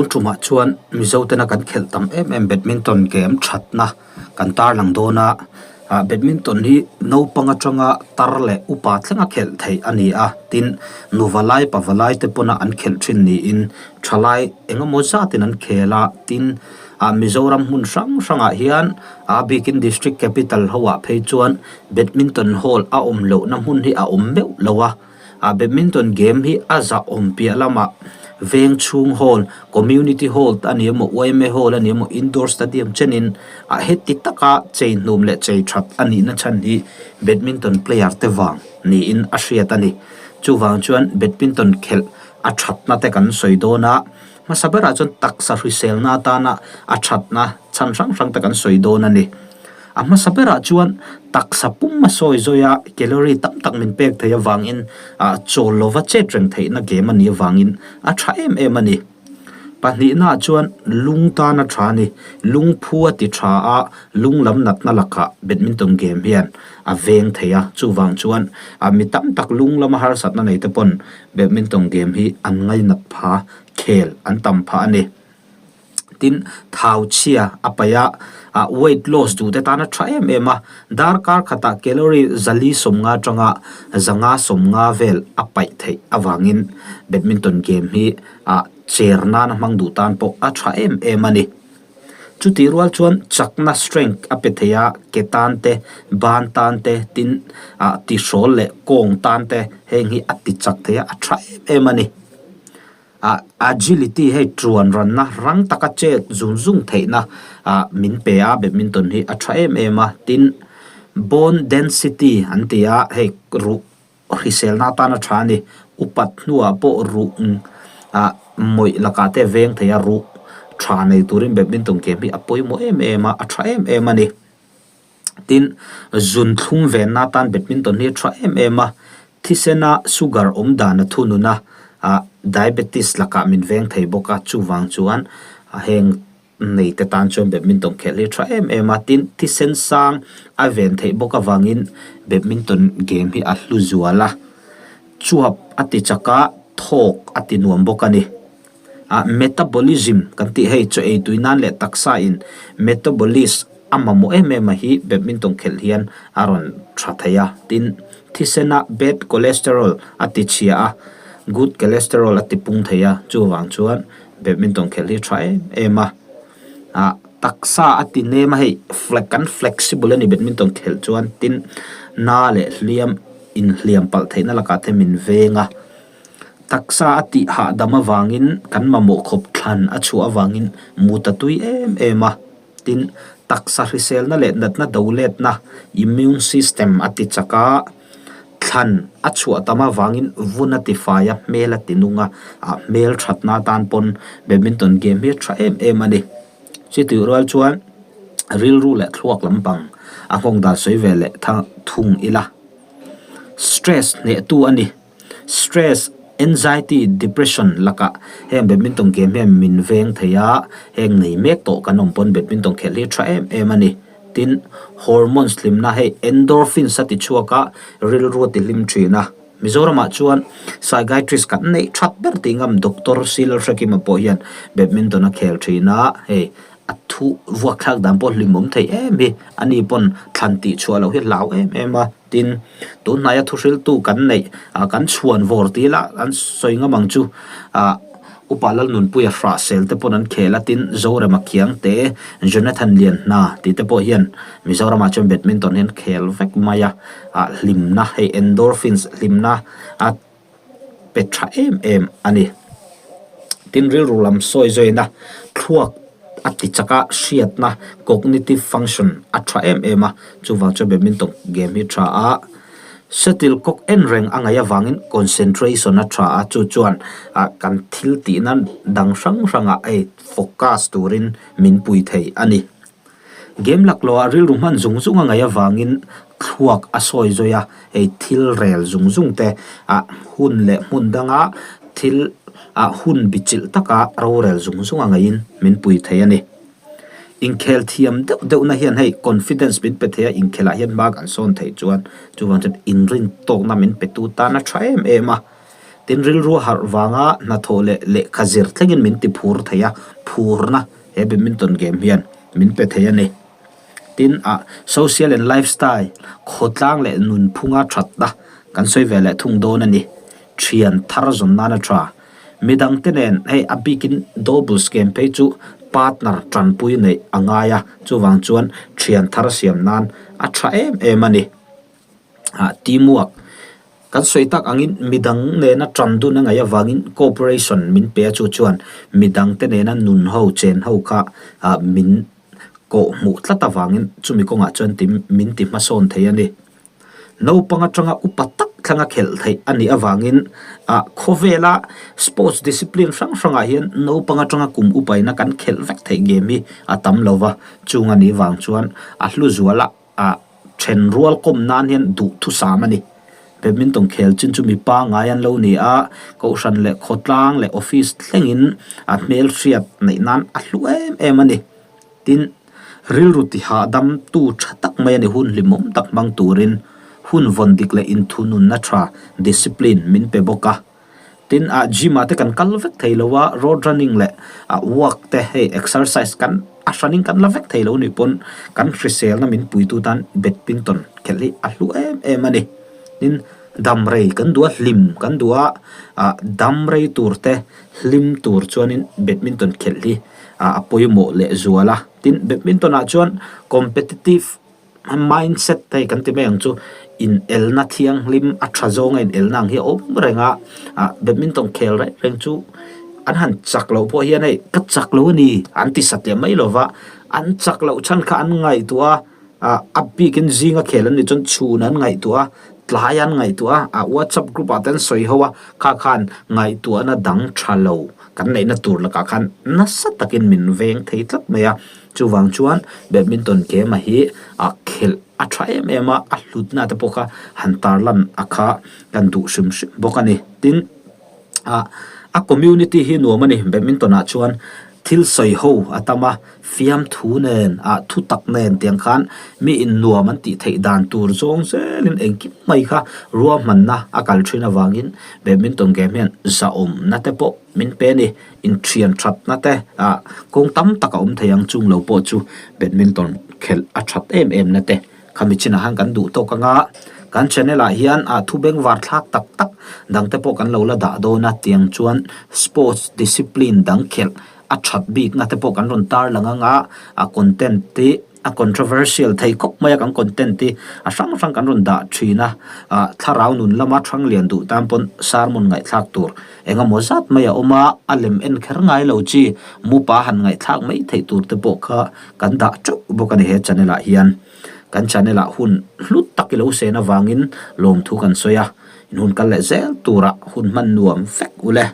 Tun tumah chuan Mizo tena kan khelh tam em em badminton game thatna kan tarlang dawn a, ah badminton hi naupang atanga tar leh upa thlenga khelh theih a ni a, tin nuvalai pavalai te pawna an khelh thin niin thalai engemaw zatin an khel a, tin ah Mizoram hmun hrang hrangah hian a bikin district capital ho ah phei chuan badminton hall a awm lohna hmun hi a awm meuh lo a. Ah badminton game hi a zahawm piah lamah veng chhung hall community hall te a ni emaw yma hall a ni emaw indoor stadium chenin ah heti taka chei hnum leh chei that a nihna chhan hi badminton player te vang niin a hriat a ni. Chuvang chuan badminton khelh a thatna te kan sawi dawn a, hmasa berah chuan taksa hriselna atana a thatna chhan hrang hrang te kan sawi dawn a ni. A hmasa berah chuan taksa pum a sawi zawi a, calorie tam tak min pek theih avangin ah chawl lova chet reng theihna game a nih avangin a tha em em a ni. Pahnihnaah chuan lung tan a tha a ni. Lung phu a ti tha a, lung lam natna lakah badminton game hian a veng thei a, chuvang chuan ah mi tam tak lung lama harsatna nei te pawn badminton game hi an ngainat pha, khel an tam phah a ni. Tin, thau chhia a paih a, ah weight loss duh te tan a tha em em a, darkar khatah calorie zali sawmnga atanga zanga sawmnga vel a paih theih avangin badminton game hi ah cher nana hmang duh tan pawh a tha em em a ni. Chutih rual chuan chakna strength a pe thei a, ke tan te, ban tan te, tin ah tihrawl leh kawng tan te heng hi a ti chak thei a, a tha em em a ni. Ah agility hei tuan ranna rang taka chet zung zung theihna ah min pe a badminton hi a tha em em a tin bone density an ti a hei ruh hriselna atana tha a ni upat hnuah pawh ruh ah mawih lakah te a veng thei a ruh tha nei turin badminton game hi a pawimawh em em a a tha em em a ni. Tin, zun thlum venna atan badminton hi a tha em em a, thisena sugar awm dan a thunun a, ah diabetes lakah min veng thei bawk a, chuvang chuan heng nei te tan chuan badminton khelh hi a tha em em a, tin thisen sang a ven theih bawk avangin badminton game hi a hlu zual a, chuap a ti chak a, thawk a ti nuam bawk a ni. Ah metabolism kan tih hei chaw ei tui nan leh taksa in metabolist a mamawh em em a hi badminton khelh hian a rawn tha thei a tin thisena bad cholesterol a ti chhia a good cholesterol a ti pung thei a chuvang chuan badminton khelh hi tha em em a ah taksa a ti nem a hei fle kan flexible a ni badminton khelh chuan tin na leh hliam inhliam palh theihna lakah te min veng a. Taksa a tih hahdam avangin kan mamawh khawp thlan a chhuah avangin mut a tui em em a. Tin, taksa hriselna leh natna doletna, immune system, a ti chak a, thlan a chhuah tam avangin vun a ti fai a, hmel a ti nung a, ah hmel thatna atan pawn badminton game hi a tha em em a ni. Chutih rual chuan rilru leh thluak lampang a nghawng dan sawi ve leh thung ila. Stress hnehtu a ni. Stress, anxiety, depression lakah heng badminton game hian min veng thei a, heng nei mek tawh kan awm pawn badminton khelh hi a tha em em a ni. Tin, hormones hlimna hei endorphins a ti chhuak a, rilru a ti hlim thin a. Mizoramah chuan psychiatrist kan neih that ber tih ngam Doctor Silhrekima pawh hian badminton a khel thin a, hei a thu vuak thlak dan pawh hlimawm thei em hi, ani pawn thlan tih chhuah loh hi hlau em em a. Tin, tunhnaia thuhriltu kan neih ah kan chhuan vawr tih lah an sawi ngam ang chu ah Upa Lalnunpuia Hrahsel te pawn an khel a, tin Zorema Khiang te, Jonathan Lianhna tih te pawh hian Mizoramah chuan badminton hi an khel vek mai a, ah hlimna hei endorphins hlimna a pe tha em em a ni. Tin rilru lam sawi zawina thluak a ti chak a, hriatna cognitive function a tha em em a, chuvang chuan badminton game hi tha a, shuttlecock en reng a ngaih avangin concentration a tha a, chu chuan ah kan thil tihna dang hrang hrangah hei focus turin min pui thei a ni. Game laklawh ah rilru hman zung zung a ngaih avangin thluak a sawi zawi a, hei thil rel zung zung te ah hun leh hmun danga thil ah hun bichilh taka rorel zung zung a ngaihin min pui thei a ni. Inkhel thiam deuh deuh na hian hei confidence min pe thei a, inkhelah hian hma kan sawn theih chuan chuvang chuan inrin tawkna min pe tu tan a tha em em a. Tin, rilru harh vanga hnathawh leh lehkha zir thlengin min ti phur thei a, phurna he badminton game hian min pe thei a ni. Tin, ah social and lifestyle, khawtlang leh nunphunga thatna kan sawi ve leh thung dawn a ni. Thian thar zawn nan a tha. Midangte nen hei a bikin doubles game phei chu partner tanpui neih a ngai a, chuvang chuan thian thar siam nan a tha em em a ni. Ah teamwork kan sawi tak angin midang nena tan dun a ngaih avangin cooperation min pe a chu chuan midangte nena nun ho chen ho kha ah min kawh hmuh tlat avangin chumi kawngah chuan ti min ti hmasawn thei a ni. Naupang atanga upa tak thlanga khelh theih a nih avangin ah khawvela sports discipline hrang hrangah hian naupang atanga kum upaina kan khelh vek theih game hi a tam lo va, chung a nih vang chuan a hlu zuala ah then rual kawm nan hian duhthusam a ni. Badminton khel chin chu mi pangngai an lo ni a, kohhran leh khawtlang leh office thlengin a hmelhriat neih nan a hlu em em a ni. Tin, rilru tihahdamtu tha tak mai a ni hun hlimawm tak hmang turin hun vawn dik leh inthununna tha, discipline, min pe bawk a. Tin, ah gym ah te kan kal vek thei lo a, road running leh ah walk te hei exercise kan a hranin kan la vek thei lo nih pawn kan hriselna min puitu tan badminton khelh hi a hlu em em a ni. Tin, dam rei kan duh a, hlim kan duh a, ah dam rei tur te hlim tur chuanin badminton khelh hi a pawimawh leh zual a. Tin, badminton ah chuan competitive mindset hei kan ti mai ang chu inelna thianghlim a tha zawnga inelna ang hi a awm reng a, ah badminton khel reng reng chu an han chak loh pawh hian hei ka chak lo a ni an ti satliah mai lo va, an chak loh chhan kha an ngaihtuah a. Ah a bikin zinga khel an nih chuan chhun an ngaihtuah a, tlai an ngaihtuah a, ah whatsapp group ah te an sawi ho a, kha khan ngaihtuahna dang tha lo kan neihna tur lakah khan nasa takin min veng thei tlat mai a, chuvang chuan badminton game hi ah khelh a tha em em a, a hlutna te pawh kha han tarlan a kha kan duh hrim hrim bawk a ni. Tin, ah a community hi nuam a ni badminton ah chuan thil sawi ho a tam a, fiamthu nen ah thu tak nen tiang khan mi in nuam an tih theih dan tur zawng zelin engkim mai kha ruahmanna a kal thin avangin badminton game hian zahawmna te pawh min pe a ni inthian thatna te ah kawng tam tak a awm thei ang chung lo pawh chu badminton khelh a that em em na te khami chinah khan kan duh tawk anga kan channel ah hian ah thu bengvar thlak tak tak dang te pawh kan lo la dah dawn a tiang chuan sports discipline dang khelh a that bikna te pawh kan rawn tar lang anga a content te a controversial thei khawp mai a kan content te a hrang hrang kan rawn dah thin a ah thlarau nun lama thang lian duh tan pawn sermon ngaihthlak tur eng emaw zat mai a awm a a lem en kher ngai lo chi mupa han ngaihthlak mai theih tur te pawh kha kan dah teuh bawk a ni he channel ah hian kan channel ah hun hlut tak i lo sen avangin lawmthu kan sawi a in hun kal leh zel turah hun hman nuam vek ule.